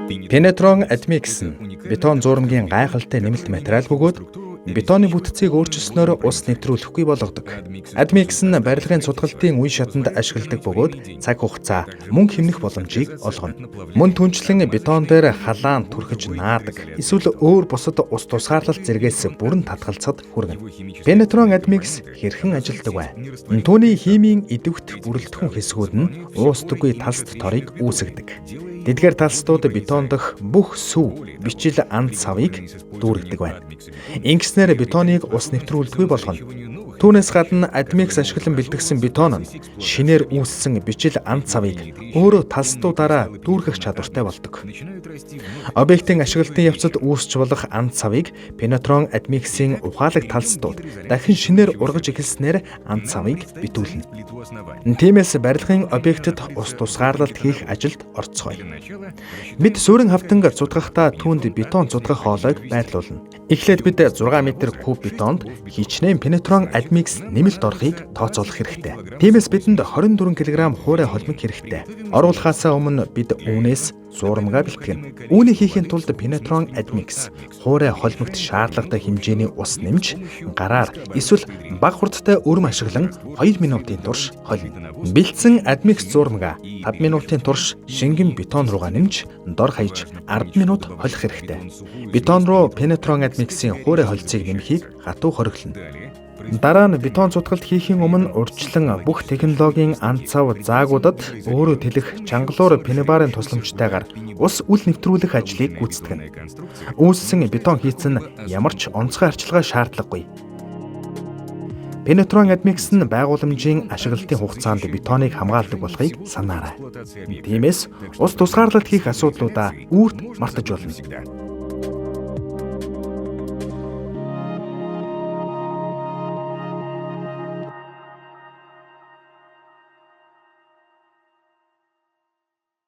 Penetron Admix нь бетон зуурмагийн гайхалтай нэмэлт материал бөгөөд бетоны бүтцийг өөрчилснөөр ус нэвтрүүлэхгүй болгодог. Admix нь барилгын цутгалтын үе шатанд ашигладаг бөгөөд цаг хугацаа, мөнгө хэмнэх боломжийг олгоно. Мөн түнчлэн бетон дээр халаан түрхэж наадаг. Эсвэл өөр бусад ус тусгаарлалт зэргээс бүрэн татгалзахад хүргэнэ. Penetron Admix хэрхэн ажилладаг вэ? Түүний химийн идэвхт бүрэлдэхүүн хэсгүүд нь уустдаггүй талст торыг үүсгэдэг. Тэдгээр талстууд бетон дох бүх сүв, бичил анд савыг дүүргэдэг байна. Ингэснээр бетоныг ус нэвтрүүлдэггүй болгоно. Түүнээс гадна Admix ашиглан бэлтгэсэн бетон нь шинээр үүссэн бичил анд савыг өөрөө талстуудаараа дүүргэх чадвартай болдог. Объектын ашиглалтын явцад үүсч болох анд савыг Penetron Admix-ийн ухаалаг талстууд дахин шинээр ургаж эхэлснээр анд савыг битүүлнэ. Тиймээс барилгын объектэд ус тусгаарлалт хийх ажилд орцгоё. Бид суурин хавтанг цутгахдаа түүнд бетон цутгах хоолойг байрлуулна. Эхлээд бид 6 м куб бетонд хичнээн Penetron Admix нэмэлт орохыг тооцоолох хэрэгтэй. Тиймээс бидэнд 24 кг хуурай холимог хэрэгтэй. Оруулахаасаа өмнө бид үүнээс зуурмагаа бэлтгэнэ. Үүнийг хийхийн тулд Penetron Admix хуурай холимогт шаардлагатай хэмжээний ус нэмж гараар эсвэл бага хурдтай өрөм ашиглан 2 минутын турш холино. Бэлдсэн Admix зуурмагаа 5 минутын турш шингэн бетон руугаа нэмж дор хаяж 10 минут холих хэрэгтэй. Бетон руу Penetron Admix-ийн хуурай холилцыг нэмэхийг хатуу хориглоно. Дараа нь бетон цутгалт хийхийн өмнө урьдчилан бүх технологийн анд цав заагуудад өөрөө тэлэх чангалуур пенебарын тусламжтайгаар ус үл нэвтрүүлэх ажлыг гүйцэтгэнэ. Үүссэн бетон хийц нь ямар ч онцгой арчилгаа шаардлагагүй. Penetron Admix нь байгууламжийн ашиглалтын хугацаанд бетоныг хамгаалдаг болохыг санаарай. Тиймээс ус тусгаарлалт хийх асуудлуудаа үүрт мартаж болно.